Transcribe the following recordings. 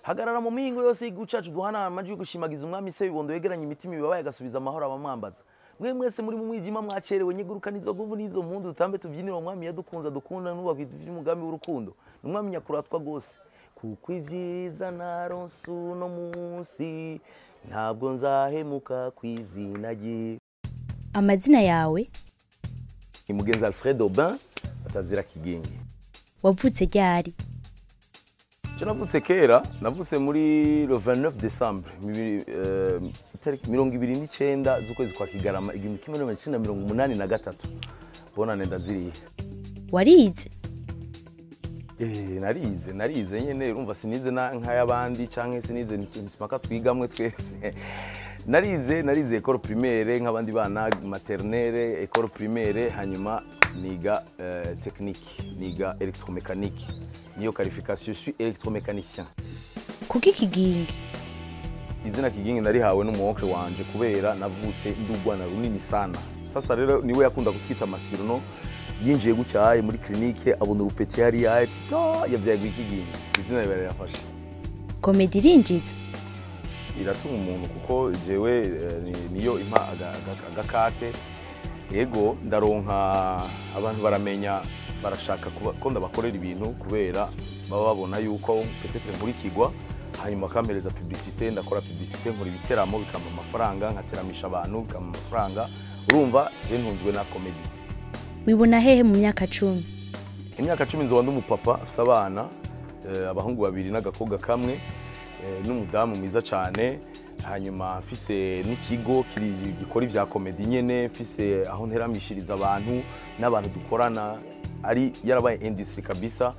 Hagarara mu mihingo yose y'igihugu cacu, duhana amajwi yo gushimagiza umwami Sebibondo, yegeranya imitima ibabaye, agasubiza amahoro abamwambaza. Mwe mwese muri mu mwijima mwacerewe, nyeguruka n'izo nguvu n'izo mpundu, dutambe tubyinire umwami yadukunze, dukunda n'ubaka iby'umugambi w'urukundo. Ni umwami nyakuratwa rwose, kuko ibyiza naronse uno munsi, ntabwo nzahemuka ku izina rye. Amazina yawe? Ni Mugenzi Alfred Aubin atazira Kigingi. Wavutse ryari? Je navutse kera, navutse muri le 29 décembre, itariki 29 z'ukwezi kwa Kigarama, 1983. Bonane ndaziriye. Warize? Narize, narize nyene. Urumva sinize nk'ayabandi canke sinize simpaka twigamwe twese. Narize, narize école primaire nk'abandi bana, maternelle, école primaire, hanyuma niga technique, niga électromécanique, niyo qualification, je suis électromécanicien. Kuki Kigingi? Izina Kigingi narihawe n'umu oncle wanje kubera navutse ndugwana runini sana. Sasa rero niwe yakunda kutwita ama surnom. Yinjiye gutyaye muri clinique, abona uru petit hariya, ati: "Ah, yavyaye Kigingi." Izina riba rirafashe. Comédie irinjiza? Iratuma umuntu, kuko jewe niyo impa agakate. Ego, ndaronka, abantu baramenya, barashaka ko ndabakorera ibintu kubera baba babona yuko peut-être nkurikirwa, hanyuma bakampereza publicité, ndakora publicité, nkora ibiteramo bikampa amafaranga, nkateramisha abantu bikampa amafaranga. Urumva je ntunzwe na comédie. Wibona hehe mu myaka 10? Imyaka 10 nzoba ndi umupapa afise abana, abahungu babiri n'agakobwa kamwe, n'umudamu mwiza cane, hanyuma mfise n'ikigo gikora ivya comédie nyene, mfise aho nteramishiriza abantu n'abantu dukorana, ari yarabaye industrie kabisa,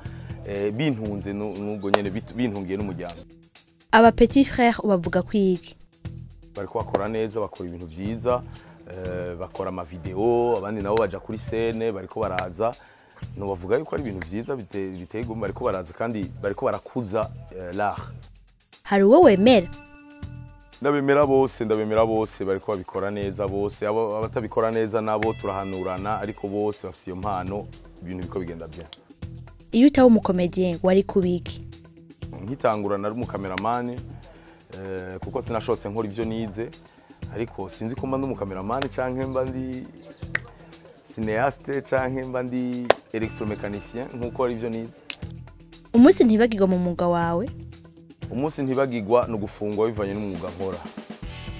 bintunze n'ubwo nyene bintungiye n'umuryango. Aba petit frère ubavuga kwiki? Bariko bakora neza, bakora ibintu vyiza, bakora ama vidéo, abandi nabo baja kuri scène, bariko baraza. Nobavuga yuko ari ibintu vyiza biteye igomwe, bariko baraza kandi bariko barakuza l'art. Hari uwo wemera? Ndabemera bose, ndabemera bose, bariko babikora neza bose. Abatabikora neza nabo turahanurana, ariko bose bafise iyo mpano, ibintu biko bigenda bien. Iyo utaba umu comédien wari kubiki? Nkitangura nari umu caméraman, kuko sinashotse nkora ivyo nize, ariko sinzi ko mba ndi umu caméraman canke mba ndi cinéaste canke mba ndi électromécanicien nkuko ari ivyo nize. Umunsi ntibagirwa mu mwuga wawe? Umunsi ntibagirwa ni ugufungwa bivanye n'umwuga nkora.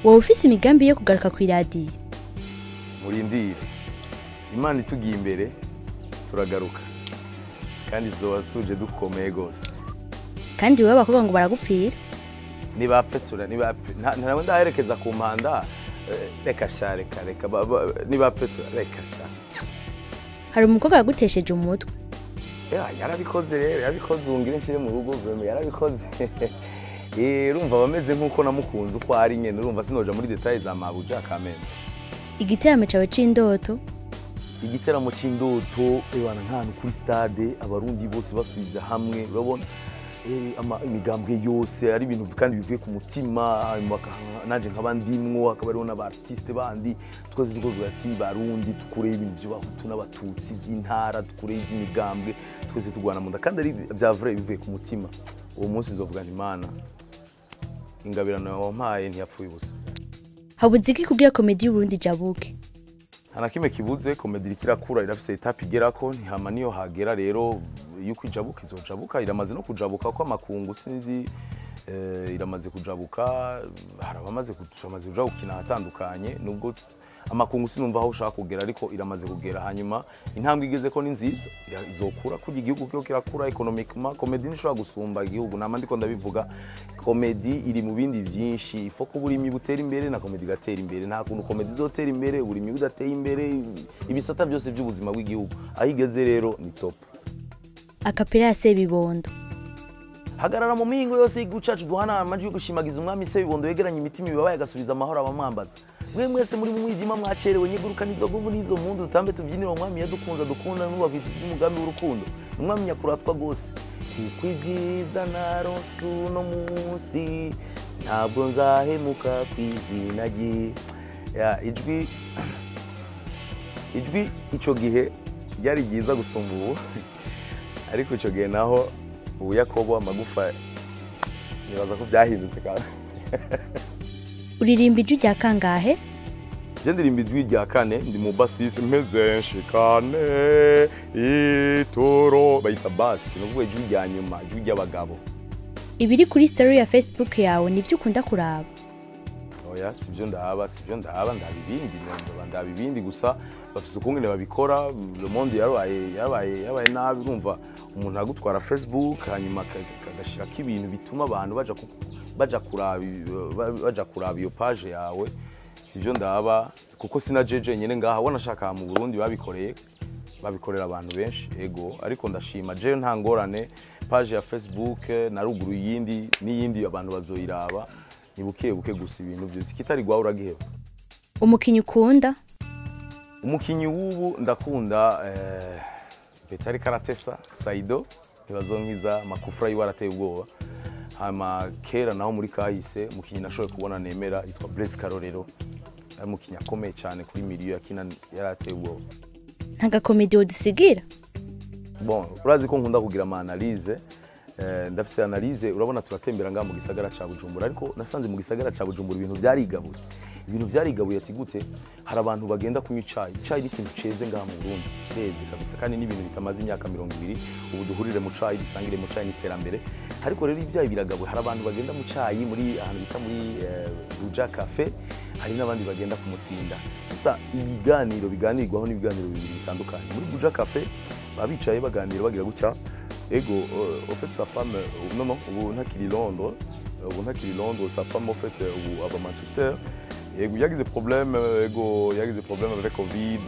Wowe ufise imigambi yo kugaruka kw'iradiyo? Murindire, Imana itugiye imbere turagaruka, kandi tuzoba tuje dukomeye gose. Kandi wowe abakobwa ngo baragupfira. Nibapfe tura, nibapfe, ntawe ndaherekeza ku mpanda. Reka sha, reka, reka, nibapfe tura, reka sha. Hari umukobwa yagutesheje umutwe? Ya, yarabikoze rero, yarabikoze. Ubu ngire nshire mu rugo, vraiment yarabikoze. Urumva bameze nkuko namukunze uko ari nyene, urumva sinoja muri détails za mabuja kamene. Igiteramo cawe c'indoto? Igiteramo c'indoto, ebana, nk'ahantu kuri stade, Abarundi bose basubiza hamwe, urabona imigambwe yose, ari ibintu kandi bivuye ku mutima, hanyuma nanje nkaba ndimwo, hakaba hariho n'aba artiste bandi, twese tukavuga ati: "Barundi, dukureho ibintu by'Abahutu n'Abatutsi, by'intara, dukureho iby'imigambwe, twese turwana mu nda", kandi ari vya vrai bivuye ku mutima. Uwo munsi nzovuga nti: "Imana, ingabirano wampaye ntiyapfuye ubusa." Habuze iki kugira comédie y'Uburundi ijabuke? Nta na kimwe kibuze. Comédie iriko irakura, irafise étape igerako, ntihama niyo hagera rero yuko ijabuka, izojabuka. Iramaze no kujabuka ko amakungu sinzi, iramaze kujabuka, hari abamaze kuja gukina ahatandukanye, nubwo amakungu sinumva aho ushaka kugera, ariko iramaze kugera. Hanyuma intambwe igeze ko ni nziza, izokura kurya igihugu kiriko kirakura économiquement. Comédie ntishobora gusumba igihugu, nama ndiko ndabivuga. Comédie iri mu bindi byinshi. Ifo ko uburimyi butera imbere na comédie igatera imbere. Nta kuntu comédie izotera imbere uburimyi budateye imbere, ibisata byose by'ubuzima bw'igihugu. Aho igeze rero ni top. A cappella ya Sebibondo. Hagarara mu mihingo yose y'igihugu cacu, duhana amajwi yo gushimagiza umwami Sebibondo, yegeranya imitima ibabaye, agasubiza amahoro abamwambaza. Mwe mwese muri mu mwijima mwacerewe, nyeguruka n'izo nguvu n'izo mpundu, dutambe tubyinire umwami yadukunze, dukunda n'ubaka umugambi w'urukundo. Ni umwami nyakuratwa rwose, kuko ibyiza naronse uno munsi, ntabwo nzahemuka ku izina rye. Ya, ijwi ico gihe ryari ryiza gusumba ubu, ariko ico gihe naho ubu Yakobo amagufa Nibaza ko vyahindutse kandi. Uririmba ijwi rya kangahe? Je ndirimba ijwi rya kane, ndi mu bassiste, mpeze nshikane itoro, bayita bass, ni ukuvuga ijwi rya nyuma, ijwi ry'abagabo. Ibiri kuri story ya Facebook yawe nivyo ukunda kuraba? Oya, sivyo ndaba, sivyo ndaba, ndaba ibindi, ndaba ibindi gusa. Bafise ukungene babikora. Le monde yabaye nabi. Urumva umuntu agutwara Facebook, hanyuma agashirako ibintu bituma abantu baja kuraba iyo page yawe. Sivyo ndaba, kuko sina jeje nyene ngaha, wanashaka mu Burundi babikoreye, babikorera abantu benshi. Ego, ariko ndashima, je nta ngorane. Page ya Facebook na ruguru yindi n'iyindi, abantu bazoyiraba, ni buke buke gusa. Ibintu byose kitari gwawe uragiheba. Umukinyi ukunda? Umukinyi w'ubu ndakunda Betari Karatesa Saido, ntibazonkiza makufra yiwe, arateye ubwoba. Hama kera naho muri kahise, umukinyi nashoboye kubona nemera yitwa Blaise Karorero, ari umukinyi akomeye cyane kuri milieu yakina, yarateye ubwoba. Nta gakomedi wodusigira? Bon, urazi ko nkunda kugira ama analyse, ndafise analyse. Urabona turatembera ngaha mu gisagara ca Bujumbura, ariko nasanze mu gisagara ca Bujumbura ibintu vyarigabuye, ibintu vyarigabuye. Ati gute? Hari abantu bagenda kunywa icayi. Icayi ni ikintu ceze ngaha mu Burundi, kireze kabisa, kandi n'ibintu bitamaze imyaka 20. Ubu duhurire mu cayi, dusangire mu cayi, n'iterambere. Ariko rero ibyayi biragabuye. Hari abantu bagenda mu cayi muri ahantu bita muri Buja Cafe, hari n'abandi bagenda kumutsinda. Sasa ibiganiro biganirwaho n'ibiganiro bibiri bitandukanye. Muri Buja Cafe baba bicaye baganira, bagira gutya. Ego, au fait sa femme, non non, ubu ntakiri Londres, ubu ntakiri Londres, sa femme au fait ubu aba Manchester. Ego, yagize problème, ego, yagize problème avec Covid,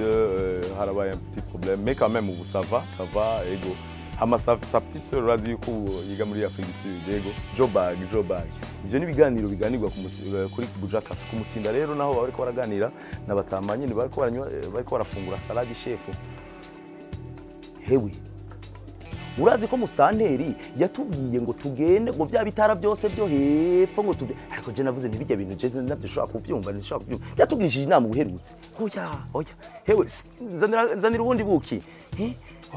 harabaye un petit problème, mais quand même ubu ça va, ça va, ego. Hama sa petite sœur, urazi yuko ubu yiga muri Afrique du Sud, ego, Joburg, Joburg. Ivyo ni ibiganiro biganirwa kuri Buja Cafe. Ku Mutsinda rero naho baba bariko baraganira n'abatama nyene, bariko baranywa, bariko barafungura salade. Shefu, hewe, urazi ko musitanteri yatubwiye ngo tugende ngo bya bitara byose byo hepfo ngo tubye, ariko je navuze ntibijya bintu je nabyo ushobora kubyumva, ntishobora kubyumva. Yatugirishije inama ubuherutse. Oya oya, hewe, nzanira, nzanira ubundi buki.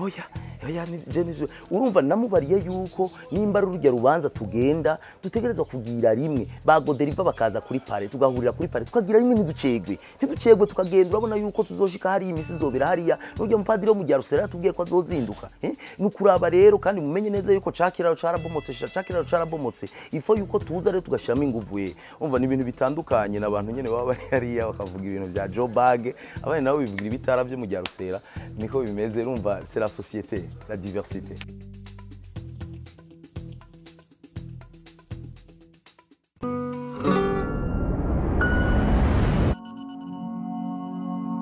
Oya oya, je nivyo. Urumva namubariye yuko nimba ari urujya rubanza tugenda, dutegerezwa kugira rimwe, ba Goderiva bakaza kuri pare, tugahurira kuri pare, tukagira rimwe, ntiducegwe, ntiducegwe, tukagenda. Urabona yuko tuzoshika hariya, imisi izobera hariya. N'urya mupadiri wo mu Gyarusera yatubwiye ko azozinduka, eh? Ni ukuraba rero, kandi mumenye neza yuko ca kiraro carabomotse, ca kiraro carabomotse. Ifo yuko tuza rero tugashiramo inguvu ye. Umva, ni ibintu bitandukanye n'abantu nyene baba bari hariya bakavuga ibintu vya Joburg, abandi nabo bivugira ibitara byo mu Gyarusera. Niko bimeze. Urumva, c'est la société, la diversité.